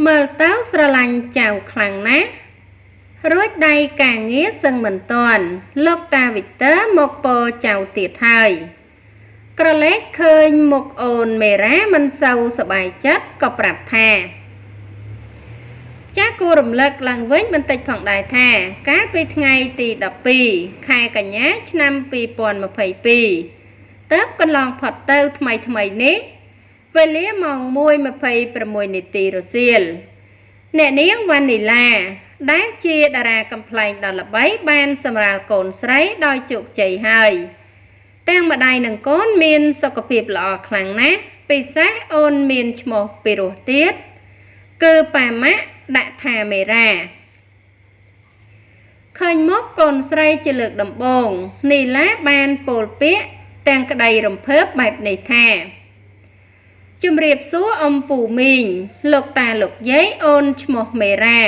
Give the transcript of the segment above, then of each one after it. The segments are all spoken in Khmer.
មើលទៅស្រឡាញ់ចៅខ្លាំងណាស់រួចដៃការងារសឹងមិនទាន់លោកតាវីទ័រមកពរចៅទៀតហើយក្រឡេកឃើញមុខអូនមេរ៉ាមិនសូវសប្បាយចិត្តក៏ប្រាប់ថាចាគួររំលឹកឡើងវិញបន្តិចផងដែរថា កាលពីថ្ងៃទី12ខែកញ្ញាឆ្នាំ2022ទើបកន្លងផុតទៅថ្មីថ្មីនេះវេលាម៉ោង1:26នាទីរសៀលអ្នកនាងវ៉ានីឡាដែលជាតារាកំប្លែងដ៏ល្បីបានសម្រាលកូនស្រីដោយជោគជ័យហើយទាំងម្ដាយនិងកូនមានសុខភាពល្អខ្លាំងណាស់ពិសេសអូនមានឈ្មោះពីរោះទៀតគឺប៉ាម៉ាក់ដាក់ថាមេរ៉ាឃើញមកកូនស្រីជាលើកដំបូងនីឡាបានពោលពាក្យទាំងក្តីរំភើបបែបនេះថាជំរាបសួរអំពូមីងលោកតាលោកយាយអូនឈ្មោះមេរ៉ា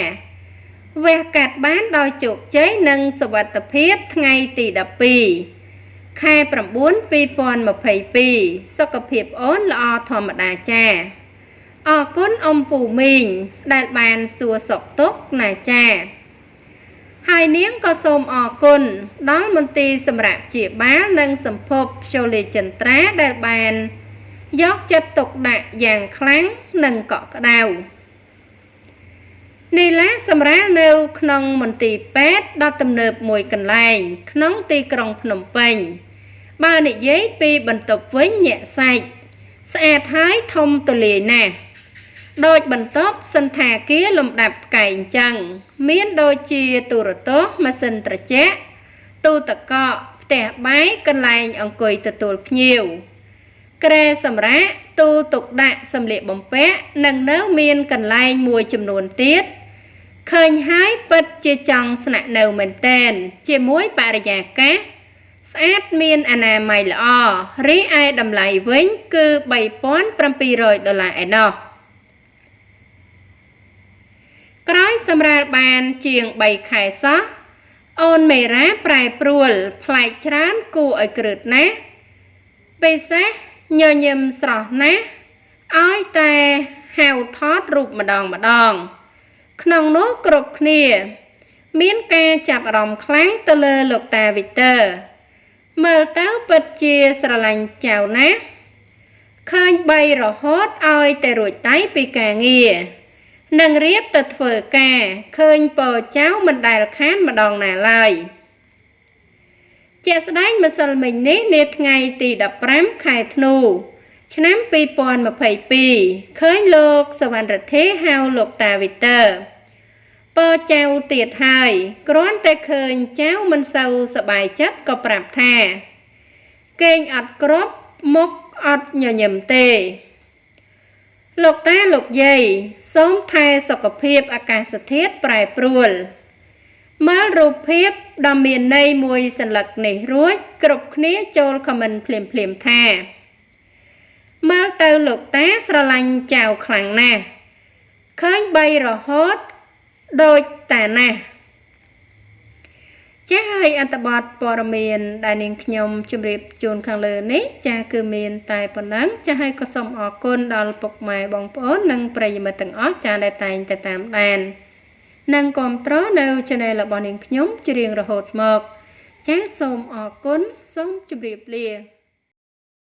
វះកាត់បានដោយជោគជ័យនិងសុវត្ថិភាពថ្ងៃទី12ខែ9 2022សុខភាពអូនល្អធម្មតាចាអរគុណអំពូមីងដែលបានសួរសុខទុក្ខណាចាហើយនាងក៏សូមអរគុណដល់មន្ទីរសម្រាប់ព្យាបាលនិងសម្ភពព្យលាចិន្ត្រាដែលបានយកចិត្តទុកដាក់យ៉ាងខ្លាំងនិងកក់ក្ដៅនីឡាសម្រាលនៅក្នុងមន្ទីរពេទ្យដ៏ទំនើបមួយកន្លែងក្នុងទីក្រុងភ្នំពេញបើនិយាយពីបន្ទប់វិញញាក់សាច់ស្អាតហើយធំទូលាយណាស់ដូចបន្ទប់សណ្ឋាគារលំដាប់ផ្កាយអញ្ចឹងមានដូចជាទូរទស្សន៍ម៉ាស៊ីនត្រជាក់ទូទឹកកកផ្ទះបាយកន្លែងអង្គុយទទួលភ្ញៀវគ្រែសម្រាកទូទុកដាក់សម្លៀកបំពាក់និងនៅមានកន្លែងមួយចំនួនទៀតឃើញហើយពិតជាចង់ស្នាក់នៅមែនទែនជាមួយបរិយាកាសស្អាតមានអនាម័យល្អរីឯតម្លៃវិញគឺ3700ដុល្លារឯណោះក្រោយសម្រាលបានជាង3ខែសោះអូនមេរ៉ាប្រែប្រួលប្លែកច្រើនគួរឲ្យក្រឺតណាស់ពិសេសញញឹមស្រស់ណាស់ឲ្យតែហៅថតរូបម្ដងម្ដងក្នុងនោះគ្រប់គ្នាមានការចាប់អារម្មណ៍ខ្លាំងទៅលើលោកតាវីទ័រមើលទៅពិតជាស្រឡាញ់ចៅណាស់ឃើញបីរហូតឲ្យតែរួចដៃពីការងារនិងរៀបទៅធ្វើការឃើញពរចៅមិនដែលខានម្ដងណាឡើយជាក់ស្ដែងម្សិលមិញនេះនាថ្ងៃទី15ខែធ្នូឆ្នាំ2022ឃើញលោកសវណ្ណរិទ្ធីហៅលោកតាវីទ័រពរចៅទៀតហើយគ្រាន់តែឃើញចៅមិនសូវសប្បាយចិត្តក៏ប្រាប់ថាគេងអត់គ្រប់មុខអត់ញញឹមទេលោកតាលោកយាយសូមថែសុខភាពអាកាសធាតុប្រែប្រួលមើលរូបភាពដ៏មានន័យមួយសន្លឹកនេះរួចគ្រប់គ្នាចូលខមមិនភ្លាមភ្លាមថាមើលទៅលោកតាស្រឡាញ់ចៅខ្លាំងណាស់ឃើញបីរហូតដូចតាណាស់ចាស់ហើយអត្ថបទព័ត៌មានដែលនាងខ្ញុំជម្រាបជូនខាងលើនេះចាស់គឺមានតែប៉ុណ្ណឹងចាស់ហើយក៏សូមអរគុណដល់ពុកម៉ែបងប្អូននិងប្រិយមិត្តទាំងអស់ចាស់ដែលតែងតែតាមដាននិងគាំទ្រនៅ Channel របស់នាងខ្ញុំជារៀងរហូតមកចាស់សូមអរគុណសូមជម្រាបលា។